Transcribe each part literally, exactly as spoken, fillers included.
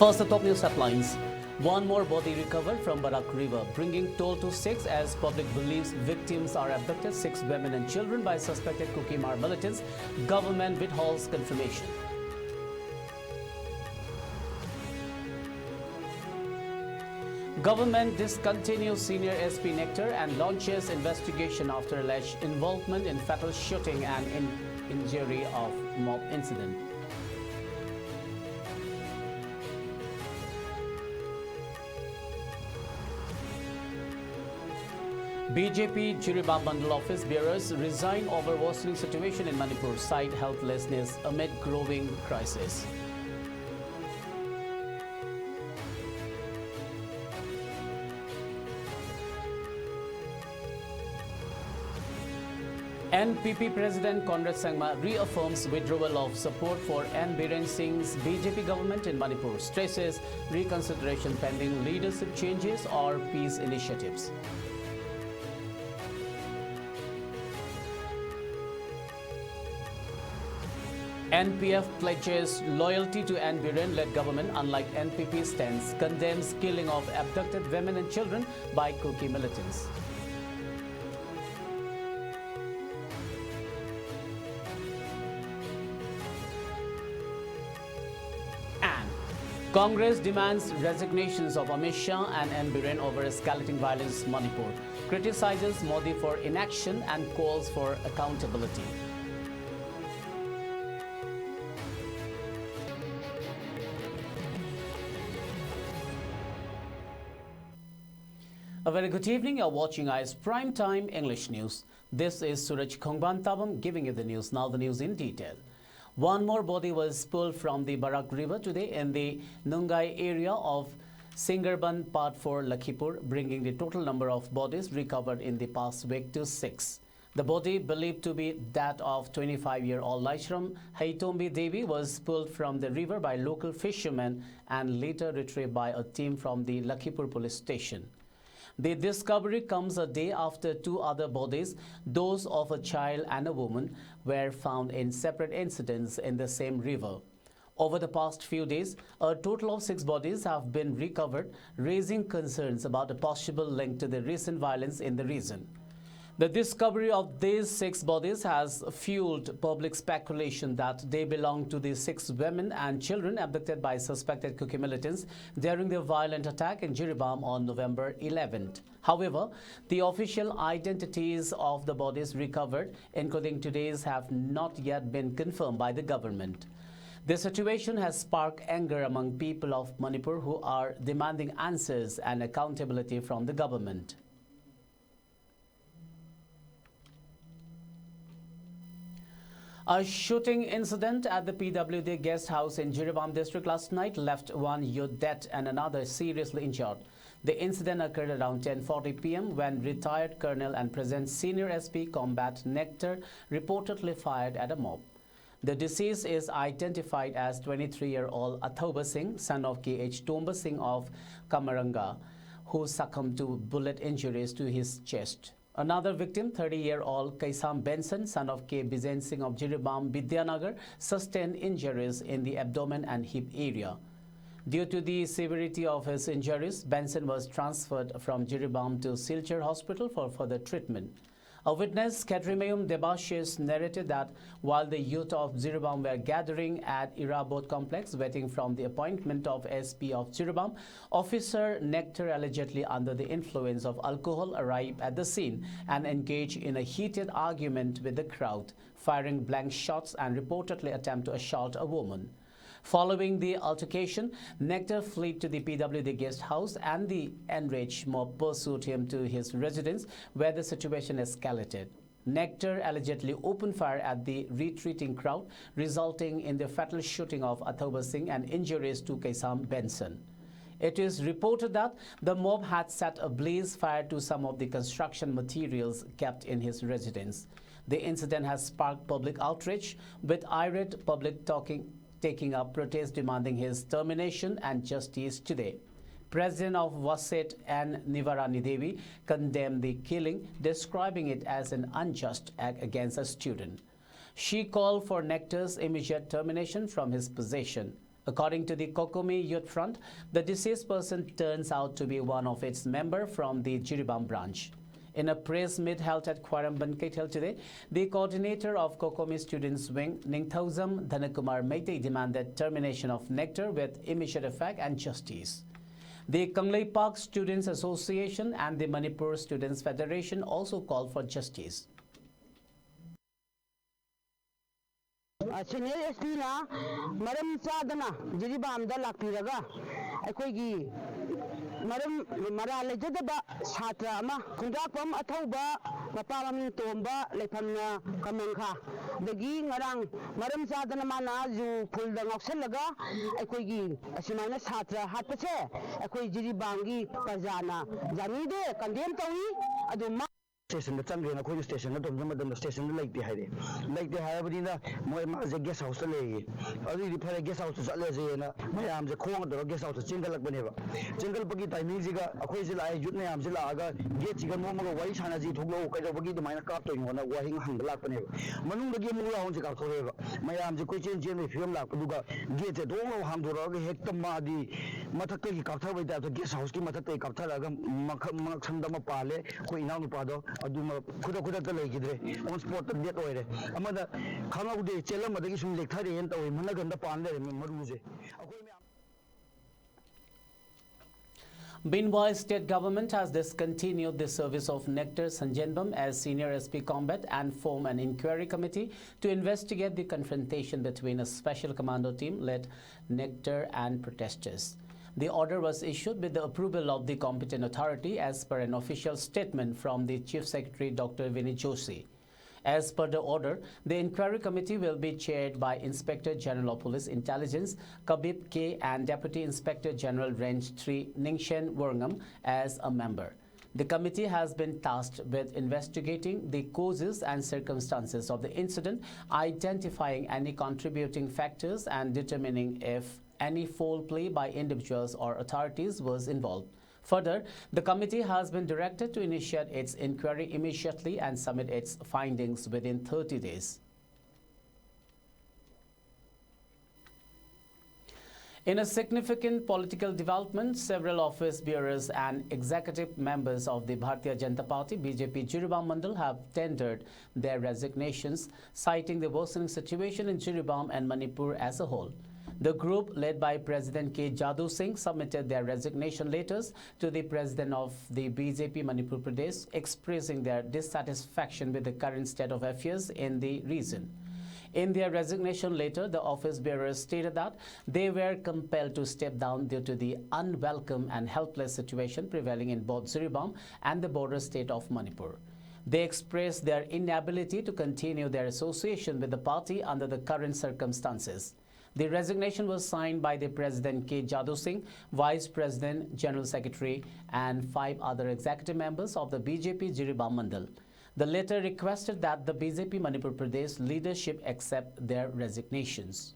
First, the top news headlines. One more body recovered from Barak River, bringing total to six as public believes victims are abducted, six women and children by suspected Kuki Mar militants. Government withholds confirmation. Government discontinues senior S P Nectar and launches investigation after alleged involvement in fatal shooting and in injury of mob incident. B J P Jiribam Mandal office bearers resign over worsening situation in Manipur, cite helplessness amid growing crisis. N P P President Conrad Sangma reaffirms withdrawal of support for N Biren Singh's B J P government in Manipur, stresses reconsideration pending leadership changes or peace initiatives. N P F pledges loyalty to N Biren-led government, unlike N P P stance, condemns killing of abducted women and children by Kuki militants. And Congress demands resignations of Amit Shah and N Biren over escalating violence in Manipur, criticizes Modi for inaction and calls for accountability. A very good evening. You're watching Eyes Prime Time English News. This is Suraj Khongban Tabam giving you the news. Now the news in detail. One more body was pulled from the Barak River today in the Nungai area of Singarban Part four, Lakhipur, bringing the total number of bodies recovered in the past week to six. The body, believed to be that of twenty-five-year-old Laishram Haitombi Devi, was pulled from the river by local fishermen and later retrieved by a team from the Lakhipur police station. The discovery comes a day after two other bodies, those of a child and a woman, were found in separate incidents in the same river. Over the past few days, a total of six bodies have been recovered, raising concerns about a possible link to the recent violence in the region. The discovery of these six bodies has fueled public speculation that they belong to the six women and children abducted by suspected Kuki militants during the violent attack in Jiribam on November eleventh. However, the official identities of the bodies recovered, including today's, have not yet been confirmed by the government. The situation has sparked anger among people of Manipur who are demanding answers and accountability from the government. A shooting incident at the P W D guest house in Jiribam district last night left one youth dead and another seriously injured. The incident occurred around ten forty p m when retired colonel and present senior S P Combat Nectar reportedly fired at a mob. The deceased is identified as twenty-three-year-old Athoba Singh, son of K H Tomba Singh of Kamaranga, who succumbed to bullet injuries to his chest. Another victim, thirty-year-old Kaisam Benson, son of K Bijen Singh of Jiribam, Bidyanagar, sustained injuries in the abdomen and hip area. Due to the severity of his injuries, Benson was transferred from Jiribam to Silchar Hospital for further treatment. A witness, Ketrimayum Debashish, narrated that while the youth of Jiribam were gathering at Irabot complex waiting from the appointment of S P of Jiribam, Officer Nectar, allegedly under the influence of alcohol, arrived at the scene and engaged in a heated argument with the crowd, firing blank shots and reportedly attempt to assault a woman. Following the altercation, Nectar fled to the P W D guest house and the enraged mob pursued him to his residence, where the situation escalated. Nectar allegedly opened fire at the retreating crowd, resulting in the fatal shooting of Athoba Singh and injuries to Kaisam Benson. It is reported that the mob had set a blaze fire to some of the construction materials kept in his residence. The incident has sparked public outrage, with irate public talking, taking up protests demanding his termination and justice today. President of Waset and Nivarani Devi condemned the killing, describing it as an unjust act against a student. She called for Nectar's immediate termination from his position. According to the COCOMI Youth Front, the deceased person turns out to be one of its member from the Jiribam branch. In a press meet held at Khwairamband Keithel today, the coordinator of COCOMI Students Wing, Ningthoujam Dhanakumar Meitei, demanded termination of Nectar with immediate effect and justice. The Kangleipak Students Association and the Manipur Students Federation also called for justice. Senior S ꯄꯤꯅ ꯃꯔꯝ ꯆꯥꯗꯅ ꯖꯤꯔꯤꯕꯥꯝꯗ ꯂꯥꯛꯄꯤꯔꯒ ꯑꯩꯈꯣꯏꯒꯤ ꯃꯔꯝ ꯃꯔꯥ ꯂꯩꯖꯗꯕ ꯁꯥꯇ꯭ꯔ ꯑꯃ, ꯈꯨꯟꯗ꯭ꯔꯥꯛꯄꯝ ꯑꯊꯧꯕ, ꯃꯄꯥ ꯃꯃꯤꯡ ꯇꯣꯝꯕ, ꯂꯩꯐꯝꯅ ꯀꯃꯟꯈꯥ, ꯗꯒꯤ ꯉꯔꯥꯡ ꯃꯔꯝ ꯆꯥꯗꯅ ꯃꯥꯅ ꯖꯨ ꯐꯨꯜꯗ ꯉꯥꯎꯁꯜꯂꯒ ꯑꯩꯈꯣꯏꯒꯤ ꯑꯁꯨꯃꯥꯏꯅ ꯁꯥꯇ꯭ꯔ ꯍꯥꯠꯄꯁꯦ ꯑꯩꯈꯣꯏ ꯖꯤꯔꯤꯕꯥꯝꯒꯤ ꯄ꯭ꯔꯖꯥꯅ ꯌꯥꯅꯤꯡꯗꯦ, ꯀꯟꯗꯦꯝ ꯇꯧꯏ꯫ ꯑꯗꯨ ꯃꯥ ꯁ꯭ꯇꯦꯁꯟꯗ ꯆꯪꯈ꯭ꯔꯦꯅ ꯑꯩꯈꯣꯏꯅ ꯁ꯭ꯇꯦꯁꯟꯗ ꯇꯧꯖꯕ ꯃꯇꯝꯗ ꯁ꯭ꯇꯦꯁꯟꯗ ꯂꯩꯇꯦ ꯍꯥꯏꯔꯦ꯫ ꯂꯩꯇꯦ ꯍꯥꯏꯔꯕꯅꯤꯅ ꯃꯣꯏ ꯃꯥꯁꯦ ꯒꯦꯁ ꯍꯥꯎꯁꯇ ꯂꯩꯌꯦ꯫ ꯑꯗꯨꯏꯗꯤ ꯐꯔꯦ, ꯒꯦꯁ ꯍꯥꯎꯁꯇ ꯆꯠꯂꯁꯦꯅ ꯃꯌꯥꯝꯁꯦ ꯈꯣꯡꯅ ꯇꯧꯔꯒ ꯒꯦꯁ ꯍꯥꯎꯁꯇ ꯆꯦꯟꯒꯠꯂꯛꯄꯅꯦꯕ꯫ ꯆꯦꯟꯒꯠꯂꯛꯄꯒꯤ ꯇꯥꯏꯃꯤꯡꯁꯤꯒ ꯑꯩꯈꯣꯏꯁꯦ ꯂꯥꯛꯑꯦ, ꯌꯨꯠ ꯃꯌꯥꯝꯁꯦ ꯂꯥꯛꯑꯒ ꯒꯦꯠꯁꯤꯒ ꯅꯣꯝꯃꯒ ꯋꯥꯔꯤ ꯁꯥꯟꯅꯁꯤ, ꯊꯣꯛꯂꯛꯑꯣ, ꯀꯩꯗꯧꯕꯒꯤ ꯑꯗꯨꯃꯥꯏꯅ ꯀꯥꯞꯇꯣꯏꯅꯣꯅ ꯋꯥꯍꯪ ꯍꯪꯕ ꯂꯥꯛꯄꯅꯦꯕ꯫ ꯃꯅꯨꯡꯗꯒꯤ ꯑꯃꯨꯛ ꯔꯥꯎꯟꯁꯦ ꯀꯥꯞꯊꯣꯔꯛꯑꯦꯕ꯫ ꯃꯌꯥꯝꯁꯦ ꯀꯣꯏꯆꯦꯟ ꯆꯦꯟꯕꯒꯤ ꯐꯤꯕꯝ ꯂꯥꯛꯄꯗꯨꯒ ꯒꯦꯠꯁꯦ ꯊꯣꯡ ꯂꯥꯎ ꯍꯥꯡꯗꯣꯔꯛꯑꯒ ꯍꯦꯛꯇ ꯃꯥꯗꯤ ꯃꯊꯛꯇꯒꯤ ꯀꯥꯞꯊꯕꯩ ꯇꯥꯏꯞꯇ ꯒꯦꯁ ꯍꯥꯎꯁꯀꯤ ꯃꯊꯛꯇꯒꯤ ꯀꯥꯞꯊꯔꯛꯑꯒ ꯃꯈ- ꯃꯉꯛꯁꯝꯗ ꯑꯃ ꯄꯥꯜꯂꯦ꯫ ꯑꯩꯈꯣꯏ ꯏꯅꯥꯎꯅꯨꯄꯥꯗꯣ ꯑꯗꯨꯃ ꯈꯨꯗꯛ ꯈꯨꯗꯛꯇ ꯂꯩꯈꯤꯗ꯭ꯔꯦ, ꯑꯣꯟ ꯁ꯭ꯄꯣꯠꯇ ꯗꯦꯠ ꯑꯣꯏꯔꯦ꯫ ꯑꯃꯅ ꯈꯪꯍꯧꯗꯦ, ꯆꯦꯜꯂꯝꯕꯗꯒꯤ ꯁꯨꯝ ꯂꯦꯛꯊꯔꯛꯑꯦꯅ ꯇꯧꯋꯦ, ꯃꯅꯒꯟꯗ ꯄꯥꯟ ꯂꯩꯔꯝꯃꯦ ꯃꯔꯨꯁꯦ꯫ ꯑꯩꯈꯣꯏ ꯃꯌꯥꯝ Meanwhile, state government has discontinued the service of Nectar Sanjenbam as Senior S P Combat and formed an inquiry committee to investigate the confrontation between a special commando team led Nectar and protesters. The order was issued with the approval of the competent authority as per an official statement from the Chief Secretary Doctor Vinny Joshi. As per the order, the inquiry committee will be chaired by Inspector General of Police Intelligence Kabib K and Deputy Inspector General Range three Ningshen Worngam as a member. The committee has been tasked with investigating the causes and circumstances of the incident, identifying any contributing factors, and determining if any foul play by individuals or authorities was involved. Further, the committee has been directed to initiate its inquiry immediately and submit its findings within thirty days. In a significant political development, several office bearers and executive members of the Bharatiya Janata Party, B J P, Jiribam Mandal have tendered their resignations, citing the worsening situation in Jiribam and Manipur as a whole. The group, led by President K Jadoo Singh, submitted their resignation letters to the president of the B J P Manipur Pradesh, expressing their dissatisfaction with the current state of affairs in the region. In their resignation letter, the office bearers stated that they were compelled to step down due to the unwelcome and helpless situation prevailing in both Jiribam and the border state of Manipur. They expressed their inability to continue their association with the party under the current circumstances. The resignation was signed by the President K Jadoo Singh, Vice President, General Secretary, and five other executive members of the B J P Jiribam Mandal. The letter requested that the B J P Manipur Pradesh leadership accept their resignations.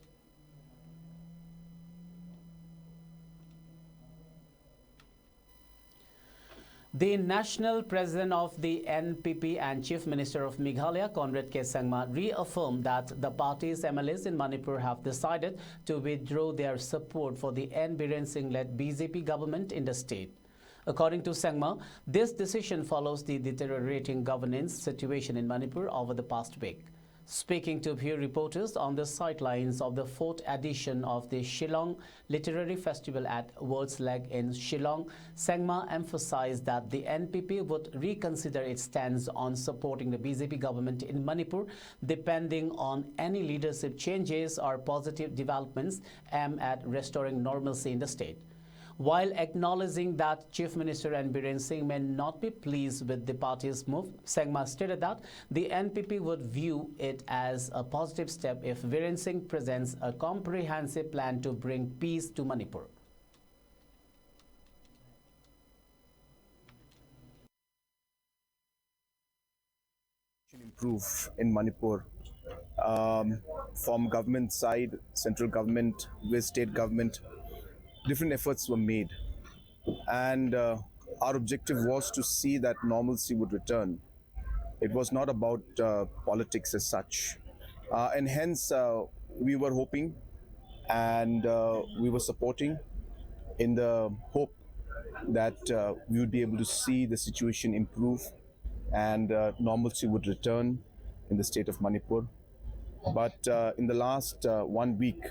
The national president of the N P P and Chief Minister of Meghalaya, Conrad K Sangma, reaffirmed that the party's M L As in Manipur have decided to withdraw their support for the N Biren Singh-led B J P government in the state. According to Sangma, this decision follows the deteriorating governance situation in Manipur over the past week. Speaking to Bhir reporters on the sidelines of the fourth edition of the Shillong Literary Festival at Words Lake in Shillong, Sangma emphasized that the N P P would reconsider its stance on supporting the B J P government in Manipur, depending on any leadership changes or positive developments aimed at restoring normalcy in the state. While acknowledging that Chief Minister N Biren Singh may not be pleased with the party's move, Sangma stated that the N P P would view it as a positive step if Biren Singh presents a comprehensive plan to bring peace to Manipur. Improve in Manipur, um, from government side, central government, with state government, different efforts were made, and uh, our objective was to see that normalcy would return. It was not about uh, politics as such, uh, and hence uh, we were hoping and uh, we were supporting in the hope that uh, we would be able to see the situation improve and uh, normalcy would return in the state of Manipur. But uh, in the last uh, one week,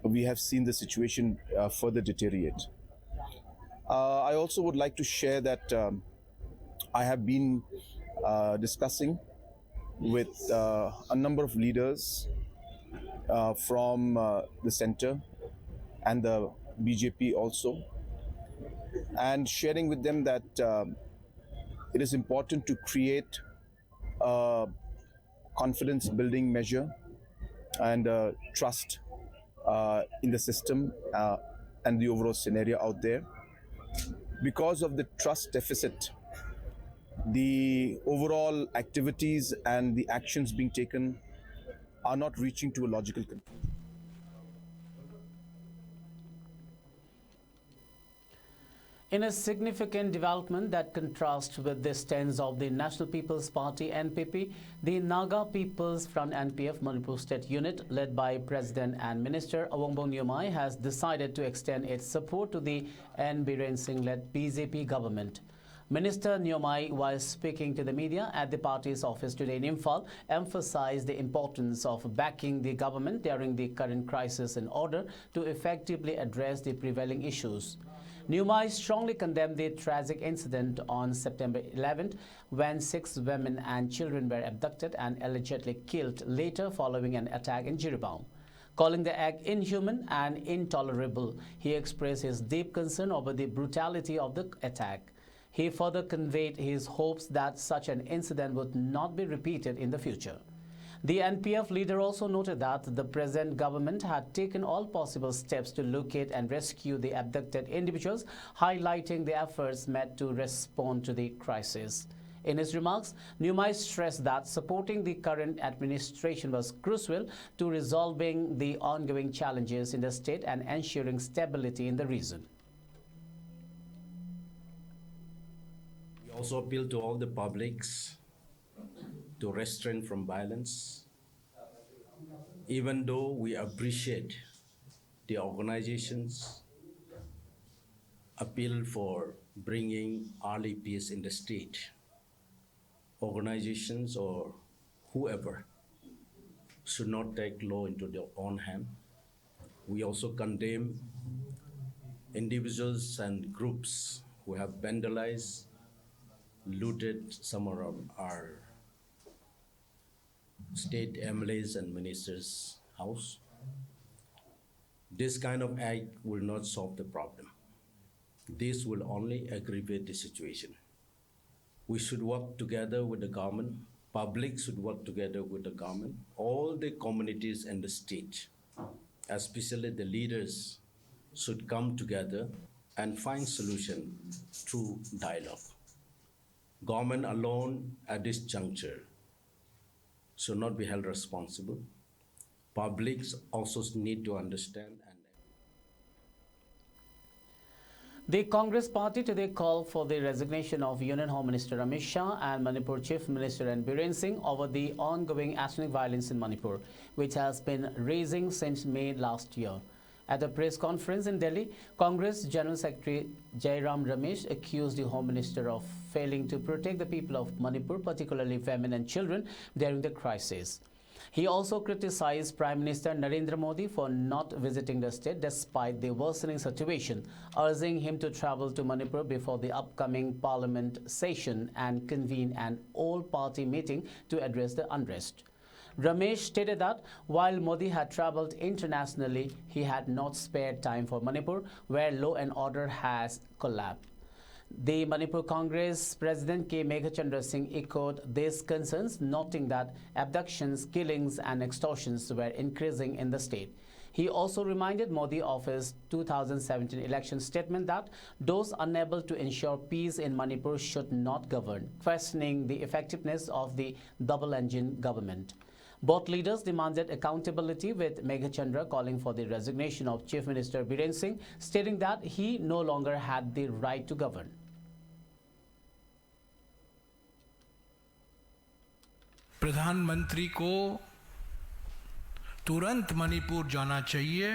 we have seen the situation uh, further deteriorate. Uh, I also would like to share that um, I have been uh, discussing with uh, a number of leaders uh, from uh, the center and the B J P also, and sharing with them that um, it is important to create a confidence building measure and uh, trust uh, in the system uh, and the overall scenario out there. Because of the trust deficit, the overall activities and the actions being taken are not reaching to a logical conclusion. In a significant development that contrasts with the stance of the National People's Party, N P P, the Naga People's Front, N P F, Manipur State Unit, led by President and Minister Awangbow Newmai, has decided to extend its support to the N Biren Singh-led B J P government. Minister Newmai, while speaking to the media at the party's office today in Imphal, emphasized the importance of backing the government during the current crisis in order to effectively address the prevailing issues. Newmai strongly condemned the tragic incident on September eleventh, when six women and children were abducted and allegedly killed later following an attack in Jiribam. Calling the act inhuman and intolerable, he expressed his deep concern over the brutality of the attack. He further conveyed his hopes that such an incident would not be repeated in the future. The N P F leader also noted that the present government had taken all possible steps to locate and rescue the abducted individuals, highlighting the efforts made to respond to the crisis. In his remarks, Newmai stressed that supporting the current administration was crucial to resolving the ongoing challenges in the state and ensuring stability in the region. We also appeal to all the publics to restrain from violence, even though we appreciate The organizations appeal for bringing early peace in the state. Organizations or whoever should not take law into their own hand. We also condemn individuals and groups who have vandalized, looted some of our, our state M L As and ministers' house. This kind of act will not solve the problem. This will only aggravate the situation. We should work together with the government. Public should work together with the government. All the communities and the state, especially the leaders, should come together and find solution through dialogue. Government alone at this juncture should not be held responsible. Publics also need to understand and The Congress party today called for the resignation of Union Home Minister Amit Shah and Manipur Chief Minister N Biren Singh over the ongoing ethnic violence in Manipur, which has been raising since May last year. At a press conference in Delhi, Congress General Secretary Jairam Ramesh accused the Home Minister of failing to protect the people of Manipur, particularly women and children, during the crisis. He also criticized Prime Minister Narendra Modi for not visiting the state despite the worsening situation, urging him to travel to Manipur before the upcoming parliament session and convene an all-party meeting to address the unrest. Ramesh stated that while Modi had traveled internationally, he had not spared time for Manipur, where law and order has collapsed. The Manipur Congress President K Meghachandra Singh echoed these concerns, noting that abductions, killings, and extortions were increasing in the state. He also reminded Modi of his two thousand seventeen election statement that those unable to ensure peace in Manipur should not govern, questioning the effectiveness of the double-engine government. Both leaders demanded accountability, with Meghachandra calling for the resignation of Chief Minister Biren Singh, stating that he no longer had the right to govern. प्रधानमंत्री को तुरंत मणिपुर जाना चाहिए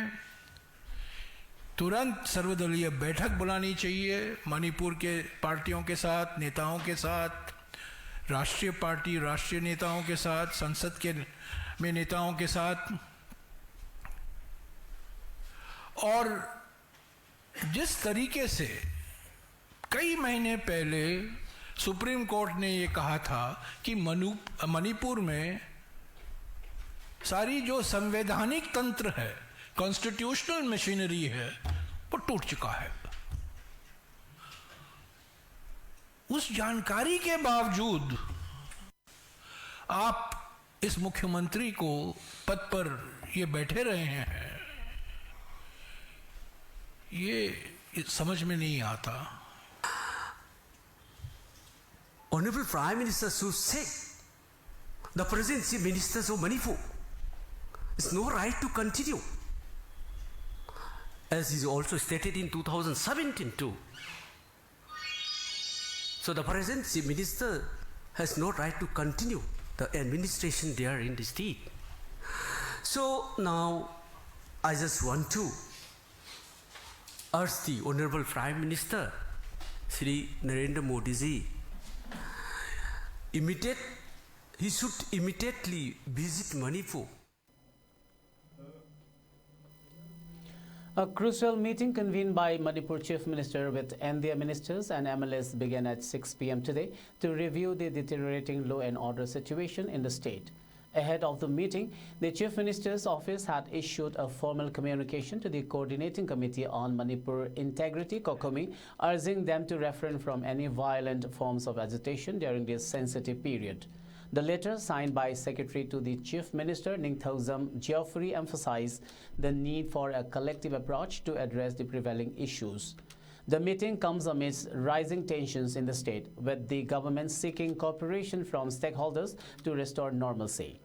तुरंत सर्वदलीय बैठक बुलानी चाहिए मणिपुर के पार्टियों के साथ, नेताओं के साथ, राष्ट्रीय पार्टी, राष्ट्रीय नेताओं के साथ, संसद के में नेताओं के साथ। और जिस तरीके से कई महीने पहले सुप्रीम कोर्ट ने ये कहा था कि मनु मणिपुर में सारी जो संवैधानिक तंत्र है, कॉन्स्टिट्यूशनल मशीनरी है, वो टूट चुका है। उस जानकारी के बावजूद आप इस मुख्यमंत्री को पद पर ये बैठे रहे हैं, ये समझ में नहीं आता। Honorable Prime Minister should say the present Chief Minister of Manipur is no right to continue, as is also stated in two thousand seventeen too. So the present Chief Minister has no right to continue the administration there in the state. So now I just want to urge the Honorable Prime Minister, Shri Narendra Modi ji, immediate, he should immediately visit Manipur. A crucial meeting convened by Manipur Chief Minister with N D A ministers and M L As began at six p m today to review the deteriorating law and order situation in the state. Ahead of the meeting, the Chief Minister's office had issued a formal communication to the Coordinating Committee on Manipur Integrity, COCOMI, urging them to refrain from any violent forms of agitation during this sensitive period. The letter, signed by Secretary to the Chief Minister Ningthoujam Geoffrey, emphasized the need for a collective approach to address the prevailing issues. The meeting comes amidst rising tensions in the state, with the government seeking cooperation from stakeholders to restore normalcy.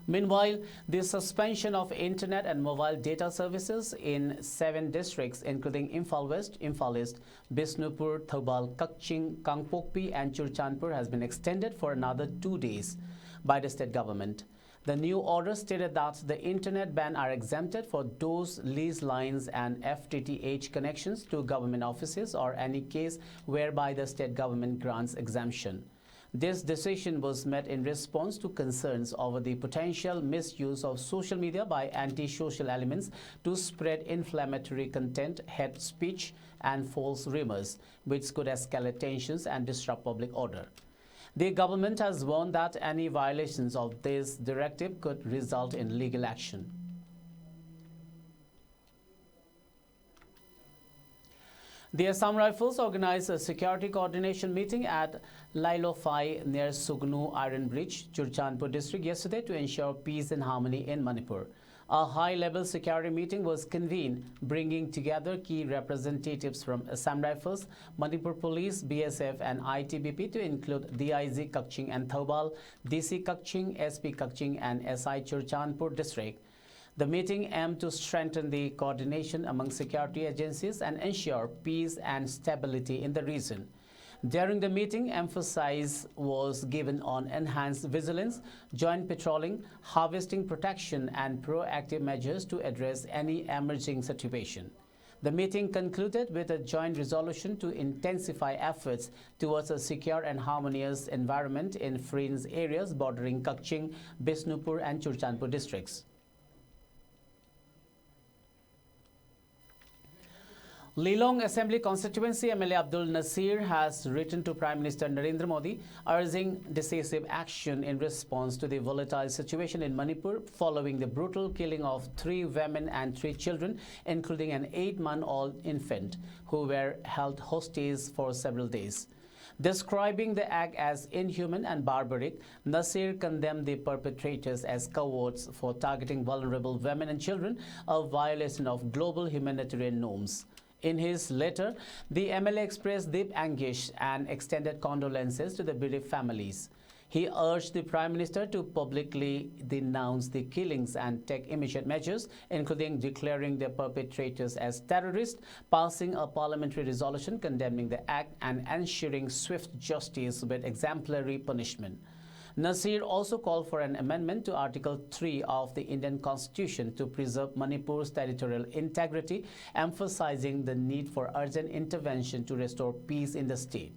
Meanwhile, the suspension of internet and mobile data services in seven districts, including Imphal West, Imphal East, Bishnupur, Thoubal, Kakching, Kangpokpi, and Churachandpur, has been extended for another two days by the state government. The new order stated that the internet ban are exempted for those lease lines and F T T H connections to government offices or any case whereby the state government grants exemption. This decision was made in response to concerns over the potential misuse of social media by anti-social elements to spread inflammatory content, hate speech, and false rumors, which could escalate tensions and disrupt public order. The government has warned that any violations of this directive could result in legal action. The Assam Rifles organized a security coordination meeting at Lailofai near Sugnu Iron Bridge, Churachandpur district yesterday to ensure peace and harmony in Manipur. A high-level security meeting was convened, bringing together key representatives from Assam Rifles, Manipur Police, B S F, and I T B P to include D I G Kakching and Thoubal, D C Kakching, S P Kakching, and S I Churachandpur district. The meeting aimed to strengthen the coordination among security agencies and ensure peace and stability in the region. During the meeting, emphasis was given on enhanced vigilance, joint patrolling, harvesting protection, and proactive measures to address any emerging situation. The meeting concluded with a joint resolution to intensify efforts towards a secure and harmonious environment in fringe areas bordering Kakching, Bishnupur, and Churachandpur districts. Lilong Assembly Constituency M L A Abdul Nasir has written to Prime Minister Narendra Modi urging decisive action in response to the volatile situation in Manipur following the brutal killing of three women and three children, including an eight-month-old infant, who were held hostage for several days. Describing the act as inhuman and barbaric, Nasir condemned the perpetrators as cowards for targeting vulnerable women and children, a violation of global humanitarian norms. In his letter, the M L A expressed deep anguish and extended condolences to the bereaved families. He urged the Prime Minister to publicly denounce the killings and take immediate measures, including declaring the perpetrators as terrorists, passing a parliamentary resolution condemning the act, and ensuring swift justice with exemplary punishment. Nasir also called for an amendment to Article three of the Indian Constitution to preserve Manipur's territorial integrity, emphasizing the need for urgent intervention to restore peace in the state.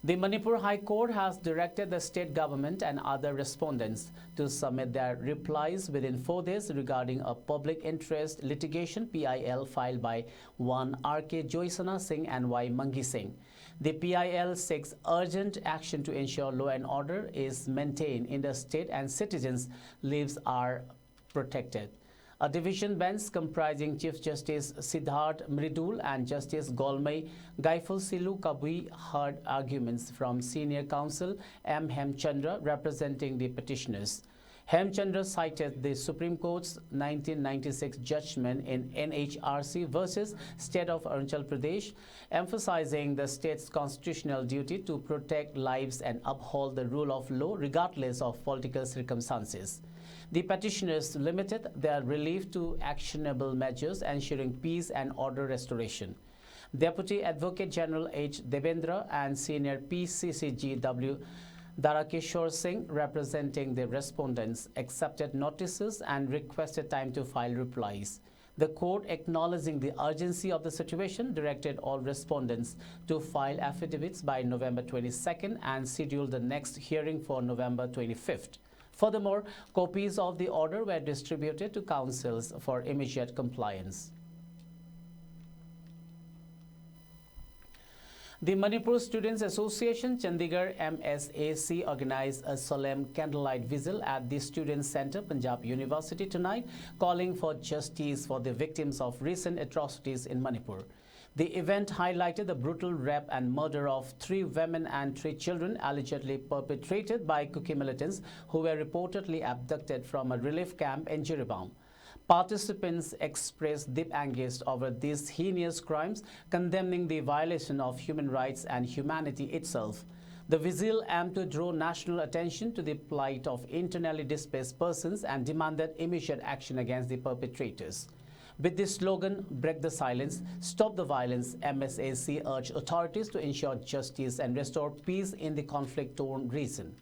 The Manipur High Court has directed the state government and other respondents to submit their replies within four days regarding a public interest litigation, P I L, filed by one R K Joysana Singh and Y Mangi Singh. The P I L seeks urgent action to ensure law and order is maintained in the state and citizens' lives are protected. A division bench comprising Chief Justice Siddharth Mridul and Justice Golmei Gaifulsilu Kabui heard arguments from senior counsel M Hemchandra, representing the petitioners. Hemchandra cited the Supreme Court's nineteen ninety-six judgment in N H R C versus State of Arunachal Pradesh, emphasizing the state's constitutional duty to protect lives and uphold the rule of law regardless of political circumstances. The petitioners limited their relief to actionable measures ensuring peace and order restoration. Deputy Advocate General H Devendra and Senior P C C G W Darakishore Singh, representing the respondents, accepted notices and requested time to file replies. The court, acknowledging the urgency of the situation, directed all respondents to file affidavits by November twenty-second and scheduled the next hearing for November twenty-fifth. Furthermore, copies of the order were distributed to counsels for immediate compliance. The Manipur Students Association, Chandigarh, M S A C, organized a solemn candlelight vigil at the Students' Centre, Punjab University, tonight, calling for justice for the victims of recent atrocities in Manipur. The event highlighted the brutal rape and murder of three women and three children allegedly perpetrated by Kuki militants who were reportedly abducted from a relief camp in Jiribam. Participants expressed deep angst over these heinous crimes, condemning the violation of human rights and humanity itself. The vigil aimed to draw national attention to the plight of internally displaced persons and demanded immediate action against the perpetrators. With the slogan "Break the Silence, Stop the Violence," M S A C urged authorities to ensure justice and restore peace in the conflict-torn region.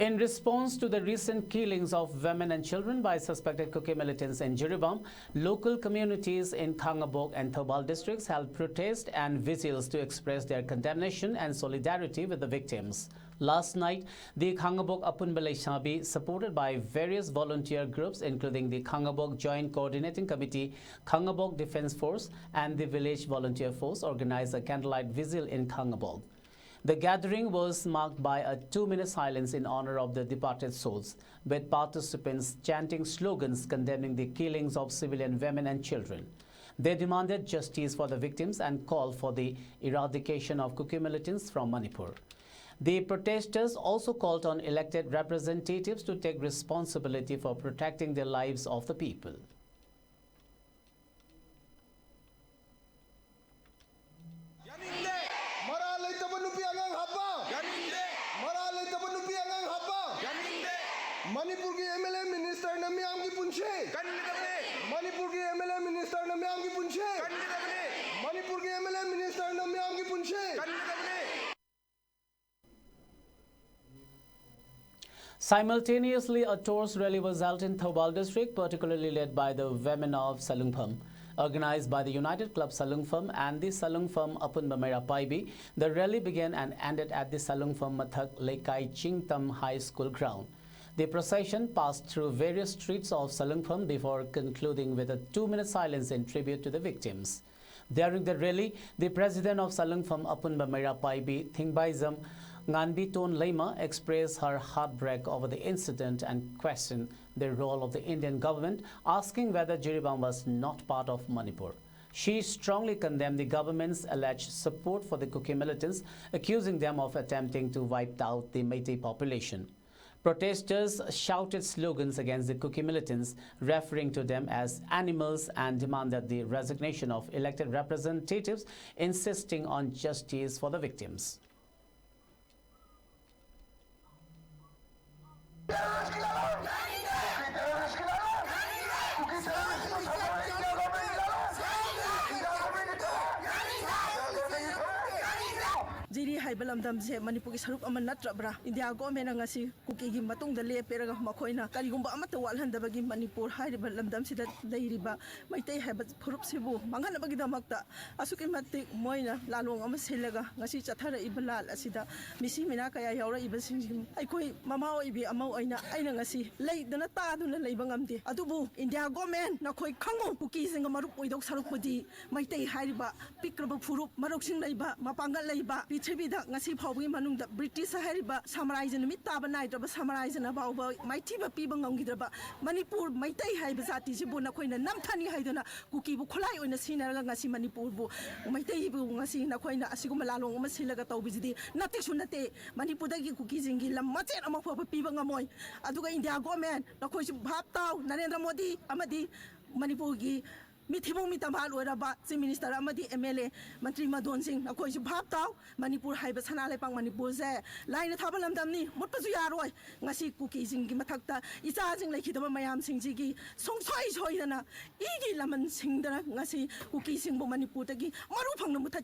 In response to the recent killings of women and children by suspected Kuki militants in Jiribam, local communities in Khangabok and Thoubal districts held protests and vigils to express their condemnation and solidarity with the victims. Last night, the Khangabok Apunba Leishabi, supported by various volunteer groups including the Khangabok Joint Coordinating Committee, Khangabok Defence Force, and the Village Volunteer Force, organized a candlelight vigil in Khangabok. The gathering was marked by a two-minute silence in honor of the departed souls, with participants chanting slogans condemning the killings of civilian women and children. They demanded justice for the victims and called for the eradication of Kuki militants from Manipur. The protesters also called on elected representatives to take responsibility for protecting the lives of the people. ꯌꯥꯅꯤꯡꯗꯦ꯫ ꯃꯔꯥꯜ ꯂꯩꯇꯕ ꯅꯨꯄꯤ ꯑꯉꯥꯡ ꯍꯥꯠꯄ꯫ ꯌꯥꯅꯤꯡꯗꯦ꯫ ꯃꯔꯥꯜ ꯂꯩꯇꯕ ꯅꯨꯄꯤ ꯑꯉꯥꯡ ꯍꯥꯞꯄ꯫ ꯌꯥꯅꯤꯡꯗꯦ꯫ ꯃꯅꯤꯄꯨꯔꯒꯤ ꯑꯦꯝ ꯑꯦꯜ ꯑꯦ ꯃꯤꯅꯤꯁꯇꯔꯅ ꯃꯤꯌꯥꯝꯒꯤ ꯄꯨꯟꯁꯤ꯫ ꯀꯟꯒꯗꯕꯅꯤ꯫ ꯃꯅꯤꯄꯨꯔꯒꯤ ꯑꯦꯝ ꯑꯦꯜ ꯑꯦ ꯃꯤꯅꯤꯁꯇꯔꯅ ꯃꯤꯌꯥꯝꯒꯤ ꯄꯨꯟꯁꯤ꯫ ꯀꯟꯒꯗꯕꯅꯤ꯫ ꯃꯅꯤꯄꯨꯔꯒꯤ ꯑꯦꯝ ꯑꯦꯜ ꯑꯦ ꯃꯤꯅꯤꯁꯇꯔꯅ ꯃꯤꯌꯥꯝꯒꯤ ꯄꯨꯟꯁꯤ꯫ ꯀꯟꯒꯗꯕꯅꯤ꯫ Simultaneously, a torch rally was held in Thoubal district, particularly led by the women of Salungpham. Organized by the United Club Salungpham and the Salungpham Apunba Meira Paibi, the rally began and ended at the Salungpham Mathak Leikai Chingtam High School ground. The procession passed through various streets of Salungpham before concluding with a two-minute silence in tribute to the victims. During the rally, the president of Salungpham Apunba Meira Paibi, Thingbaizam Nganbiton Leima, expressed her heartbreak over the incident and questioned the role of the Indian government, asking whether Jiribam was not part of Manipur. She strongly condemned the government's alleged support for the Kuki militants, accusing them of attempting to wipe out the Meitei population. Protesters shouted slogans against the Kuki militants, referring to them as animals, and demanded the resignation of elected representatives, insisting on justice for the victims. ꯍꯥꯏꯕ ꯂꯝꯗꯝꯁꯦ ꯃꯅꯤꯄꯨꯔꯒꯤ ꯁꯔꯨꯛ ꯑꯃ ꯅꯠꯇ꯭ꯔꯕ꯭ꯔꯥ? India ꯒꯣꯔꯃꯦꯟꯅ ꯉꯁꯤ ꯀꯨꯀꯤꯒꯤ ꯃꯇꯨꯡꯗ ꯂꯦꯞꯄꯦꯔꯒ ꯃꯈꯣꯏꯅ ꯀꯔꯤꯒꯨꯝꯕ ꯑꯃꯠꯇ ꯋꯥꯠꯍꯟꯗꯕꯒꯤ ꯃꯅꯤꯄꯨꯔ ꯍꯥꯏꯔꯤꯕ ꯂꯝꯗꯝꯁꯤꯗ ꯂꯩꯔꯤꯕ ꯃꯩꯇꯩ ꯍꯥꯏꯕ ꯐꯨꯔꯨꯞꯁꯤꯕꯨ ꯃꯥꯡꯍꯟꯅꯕꯒꯤꯗꯃꯛꯇ ꯑꯁꯨꯛꯀꯤ ꯃꯇꯤꯛ ꯃꯣꯏꯅ ꯂꯥꯂꯣꯡ ꯑꯃ ꯁꯤꯜꯂꯒ ꯉꯁꯤ ꯆꯠꯊꯔꯛꯏꯕ ꯂꯥꯟ ꯑꯁꯤꯗ ꯃꯤꯁꯤ ꯃꯤꯅꯥ ꯀꯌꯥ ꯌꯥꯎꯔꯛꯏꯕꯁꯤꯡꯁꯤ ꯑꯩꯈꯣꯏ ꯃꯃꯥ ꯑꯣꯏꯕꯤ ꯑꯃ ꯑꯣꯏꯅ ꯑꯩꯅ ꯉꯁꯤ ꯂꯩꯗꯅ ꯇꯥꯗꯨꯅ ꯂꯩꯕ ꯉꯝꯗꯦ꯫ ꯑꯗꯨꯕꯨ ꯏꯟꯗꯤꯌꯥ ꯒꯣꯔꯃꯦꯟ, ꯅꯈꯣꯏ ꯈꯪꯉꯨ, ꯀꯨꯀꯤꯁꯤꯡꯒ ꯃꯔꯨꯞ ꯑꯣꯏꯗꯧ ꯁꯔꯨꯛꯄꯨꯗꯤ ꯃꯩꯇꯩ ꯍꯥꯏꯔꯤꯕ ꯄꯤꯛꯈ꯭ꯔꯕ ꯐꯨꯔꯨꯞ, ꯃꯔꯧꯁꯤꯡ ꯂꯩꯕ, ꯃꯄꯥꯡꯒꯜ ꯂꯩꯕ, ꯄ꯭ꯔꯤꯊꯤꯕꯤꯗ ꯉꯁꯤ ꯐꯥꯎꯕꯒꯤ ꯃꯅꯨꯡꯗ ꯕ꯭ꯔꯤꯇꯤꯁ ꯍꯥꯏꯔꯤꯕ ꯁꯥꯝꯔꯥꯖ꯭ꯌ ꯅꯨꯃꯤꯠ ꯇꯥꯕ ꯅꯥꯏꯗ꯭ꯔꯕ ꯁꯥꯝꯔꯥꯖ꯭ꯌꯅ ꯐꯥꯎꯕ ꯃꯥꯏꯊꯤꯕ ꯄꯤꯕ ꯉꯝꯈꯤꯗ꯭ꯔꯕ ꯃꯅꯤꯄꯨꯔ ꯃꯩꯇꯩ ꯍꯥꯏꯕ ꯖꯥꯇꯤꯁꯤꯕꯨ ꯅꯈꯣꯏꯅ ꯅꯝꯊꯅꯤ ꯍꯥꯏꯗꯨꯅ ꯀꯨꯀꯤꯕꯨ ꯈꯨꯠꯂꯥꯏ ꯑꯣꯏꯅ ꯁꯤꯖꯤꯟꯅꯔꯒ ꯉꯁꯤ ꯃꯅꯤꯄꯨꯔꯕꯨ, ꯃꯩꯇꯩꯕꯨ ꯉꯁꯤ ꯅꯈꯣꯏꯅ ꯑꯁꯤꯒꯨꯝꯕ ꯂꯥꯂꯣꯡ ꯑꯃ ꯁꯤꯜꯂꯒ ꯇꯧꯕꯁꯤꯗꯤ ꯅꯠꯇꯦꯁꯨ ꯅꯠꯇꯦ꯫ ꯃꯅꯤꯄꯨꯔꯗꯒꯤ ꯀꯨꯀꯤꯁꯤꯡꯒꯤ ꯂꯝ ꯃꯆꯦꯠ ꯑꯃ ꯐꯥꯎꯕ ꯄꯤꯕ ꯉꯝꯃꯣꯏ꯫ ꯑꯗꯨꯒ ꯏꯟꯗꯤꯌꯥ ꯒꯣꯔꯃꯦꯟ, ꯅꯈꯣꯏꯁꯨ ꯚꯥꯞ ꯇꯥꯎ, ꯅꯔꯦꯟꯗ꯭ꯔ ꯃꯣꯗꯤ ꯑꯃꯗꯤ ꯃꯅꯤꯄꯨꯔꯒꯤ ꯃꯤꯊꯤꯕꯣꯡ ꯃꯤꯇꯝꯕꯥ ꯂꯣꯏꯔꯕ ꯆꯤꯐ ꯃꯤꯅꯤꯁꯇꯔ ꯑꯃꯗꯤ ꯑꯦꯝ ꯑꯦꯜ ꯑꯦ, ꯃꯟꯇ꯭ꯔꯤ ꯃꯗꯣꯟꯁꯤꯡ, ꯅꯈꯣꯏꯁꯨ ꯚꯥꯞ ꯇꯥꯎ꯫ ꯃꯅꯤꯄꯨꯔ ꯍꯥꯏꯕ ꯁꯅꯥ ꯂꯩꯄꯥꯛ ꯃꯅꯤꯄꯨꯔꯁꯦ ꯂꯥꯏꯅ ꯊꯥꯕ ꯂꯝꯗꯝꯅꯤ, ꯃꯨꯠꯄꯁꯨ ꯌꯥꯔꯣꯏ꯫ ꯉꯁꯤ ꯀꯨꯀꯤꯁꯤꯡꯒꯤ ꯃꯊꯛꯇ ꯏꯆꯥꯁꯤꯡ ꯂꯩꯈꯤꯗꯕ ꯃꯌꯥꯝꯁꯤꯡꯁꯤꯒꯤ ꯁꯨꯡꯁꯣꯏ ꯁꯣꯏꯗꯅ ꯏꯒꯤ ꯂꯃꯟ ꯁꯤꯡꯗꯅ ꯉꯁꯤ ꯀꯨꯀꯤꯁꯤꯡꯕꯨ ꯃꯅꯤꯄꯨꯔꯗꯒꯤ ꯃꯔꯨ ꯐꯪꯅ ꯃꯨꯊꯠ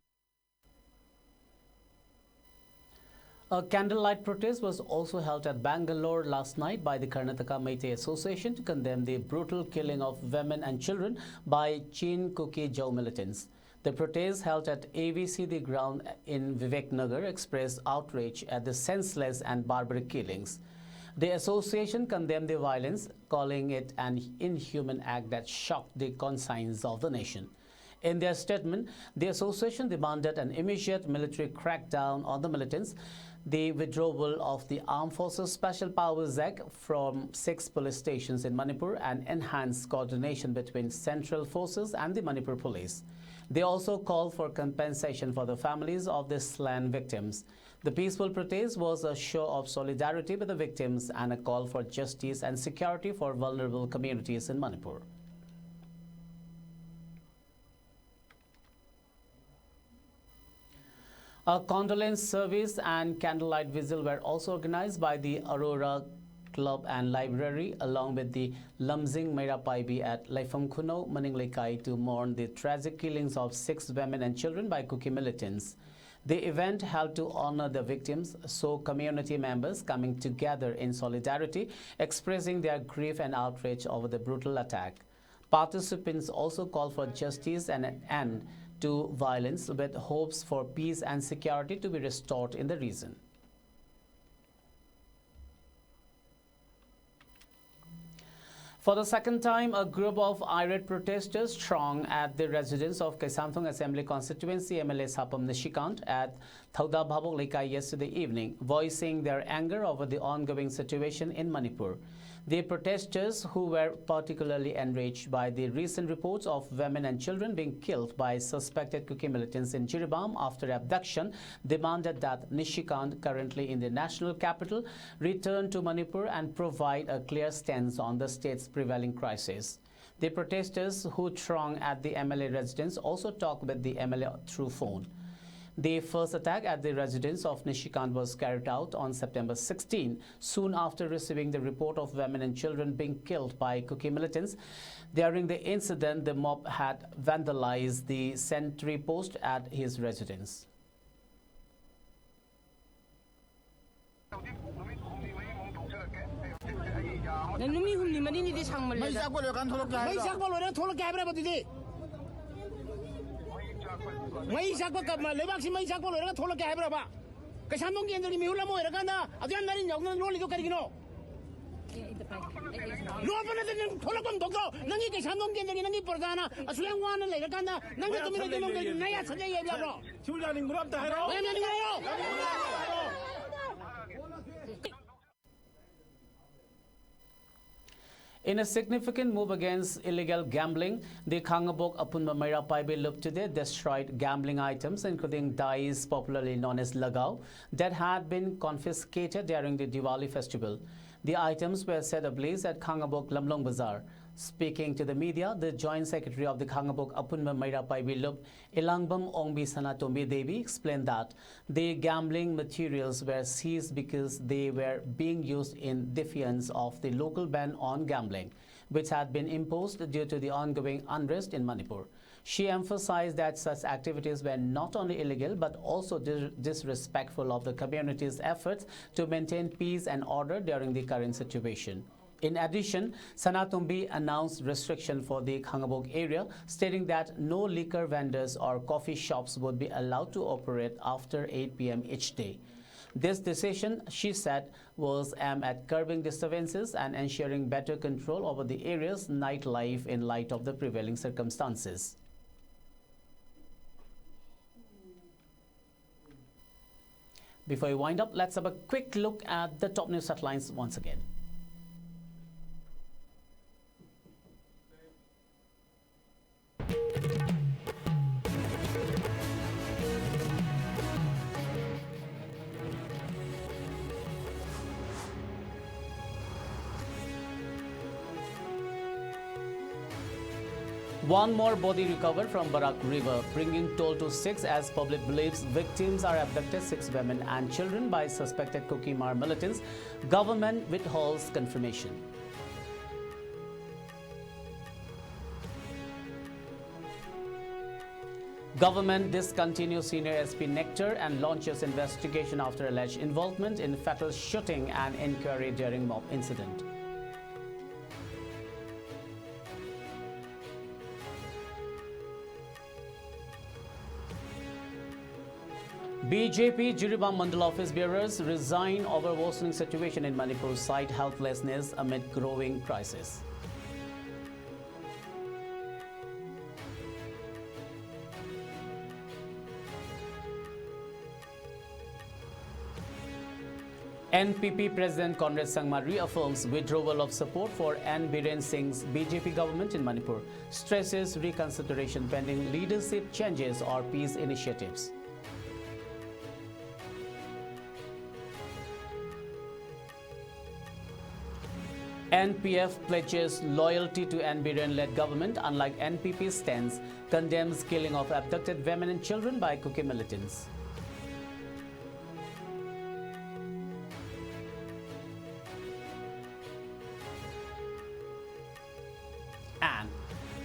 A candlelight protest was also held at Bangalore last night by the Karnataka Meitei Association to condemn the brutal killing of women and children by Chin Kuki Zo militants. The protest held at A V C D ground in Vivek Nagar expressed outrage at the senseless and barbaric killings. The association condemned the violence, calling it an inhuman act that shocked the conscience of the nation. In their statement, the association demanded an immediate military crackdown on the militants, the withdrawal of the Armed Forces Special Powers Act from six police stations in Manipur, and enhanced coordination between central forces and the Manipur police. They also called for compensation for the families of the slain victims. The peaceful protest was a show of solidarity with the victims and a call for justice and security for vulnerable communities in Manipur. A condolence service and candlelight vigil were also organized by the Aurora Club and Library, along with the Lamjing Meira Paibi at Leifam Khunou, Maning Leikai, to mourn the tragic killings of six women and children by Kuki militants. The event held to honor the victims saw community members coming together in solidarity, expressing their grief and outrage over the brutal attack. Participants also called for justice and an end to violence, with hopes for peace and security to be restored in the region. For the second time, a group of irate protesters thronged at the residence of Keisamthong Assembly Constituency M L A Sapam Nishikant at Thoudabhabok Leikai yesterday evening, voicing their anger over the ongoing situation in Manipur. The protesters, who were particularly enraged by the recent reports of women and children being killed by suspected Kuki militants in Jiribam after abduction, demanded that Nishikant, currently in the national capital, return to Manipur and provide a clear stance on the state's prevailing crisis. The protesters who thronged at the M L A residence also talked with the M L A through phone. The first attack at the residence of Nishikant was carried out on September sixteen, soon after receiving the report of women and children being killed by Kuki militants. During the incident, the mob had vandalized the sentry post at his residence. ꯅꯪ ꯅꯨꯃꯤꯠ ꯍꯨꯝꯅꯤ ꯃꯔꯤꯅꯤꯗꯤ ꯁꯥꯡꯃꯜꯂꯦꯗ꯫ ꯆꯥꯛꯄ ꯂꯣꯏꯔꯀꯥꯟꯗ ꯊꯣꯛꯂꯛꯀꯦ ꯍꯥꯏꯕ꯭ꯔꯥ? ꯃꯩ ꯆꯥꯛꯄ ꯂꯣꯏꯔꯒ ꯊꯣꯛꯂꯛꯀꯦ ꯍꯥꯏꯕ꯭ꯔꯕ ꯑꯗꯨꯗꯤ? ꯃꯩ ꯆꯥꯛꯄ ꯀ- ꯂꯩꯕꯥꯛꯁꯤ ꯃꯩ ꯆꯥꯛꯄ ꯂꯣꯏꯔꯒ ꯊꯣꯛꯂꯛꯀꯦ ꯍꯥꯏꯕ꯭ꯔꯕ? ꯀꯩꯁꯥꯝꯊꯣꯡ ꯀꯦꯟꯗ꯭ꯔꯒꯤ ꯃꯤꯍꯨꯠ ꯑꯃ ꯑꯣꯏꯔꯀꯥꯟꯗ ꯑꯗꯨ ꯌꯥꯝ ꯅꯥꯔꯤꯟ ꯌꯥꯎꯗꯅ ꯂꯣꯜꯂꯤꯗꯣ ꯀꯔꯤꯒꯤꯅꯣ? ꯂꯣꯠꯄ ꯅꯠꯇꯦ, ꯅꯪ ꯊꯣꯛꯂꯛꯐꯝ ꯊꯣꯛꯇ꯭ꯔꯣ? ꯅꯪꯒꯤ ꯀꯩꯁꯥꯝꯊꯣꯡ ꯀꯦꯟꯗ꯭ꯔꯒꯤ ꯅꯪꯒꯤ ꯄ꯭ꯔꯖꯥꯅ ꯑꯁꯨꯛ ꯌꯥꯝ ꯋꯥꯅ ꯂꯩꯔꯀꯥꯟꯗ ꯅꯪꯅ ꯇꯨꯃꯤꯟꯅ ꯇꯨꯃꯤꯟ ꯂꯩ ꯅꯌꯥ ꯁꯠ ꯌꯩ ꯌꯥꯕ꯭ꯔꯣ? ꯁꯤꯕꯨ ꯌꯥꯅꯤꯡꯕ꯭ꯔꯣ ꯑꯝꯇ ꯍꯥꯏꯔꯛꯑꯣ꯫ ꯃꯌꯥꯝ ꯌꯥꯅꯤꯡꯕ꯭ꯔꯣ? In a significant move against illegal gambling, the Khangabok Apunba Meira Paibi Lup today destroyed gambling items, including dice, popularly known as lagao, that had been confiscated during the Diwali festival. The items were set ablaze at Khangabok Lamlong Bazar. Speaking to the media, the Joint Secretary of the Khangabok Apunba Meira Paibi Lup, Ilangbam Ongbi Sanatombi Devi, explained that the gambling materials were seized because they were being used in defiance of the local ban on gambling, which had been imposed due to the ongoing unrest in Manipur. She emphasized that such activities were not only illegal but also dis- disrespectful of the community's efforts to maintain peace and order during the current situation. In addition, Sanatombi announced restriction for the Khangabok area, stating that no liquor vendors or coffee shops would be allowed to operate after eight p m each day. This decision, she said, was aimed at curbing disturbances and ensuring better control over the area's nightlife in light of the prevailing circumstances. Before we wind up, let's have a quick look at the top news headlines once again. One more body recovered from Barak River, bringing total to six as public believes victims are abducted, six women and children by suspected Kuki Mar militants. Government withholds confirmation. Government discontinues senior S P Nectar and launches investigation after alleged involvement in fatal shooting and inquiry during mob incident. B J P Jiribam Mandal office bearers resign over worsening situation in Manipur, cite helplessness amid growing crisis. N P P President Conrad Sangma reaffirms withdrawal of support for N Biren Singh's B J P government in Manipur, stresses reconsideration pending leadership changes or peace initiatives. N P F pledges loyalty to N Biren-led government, unlike N P P stance, condemns killing of abducted women and children by Kuki militants. And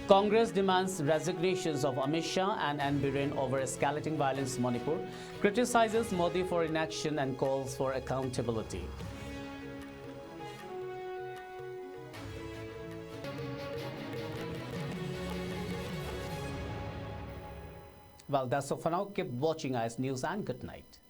Congress demands resignations of Amit Shah and N Biren over escalating violence in Manipur, criticizes Modi for inaction and calls for accountability. Well, that's all for now. Keep watching I S News and good night.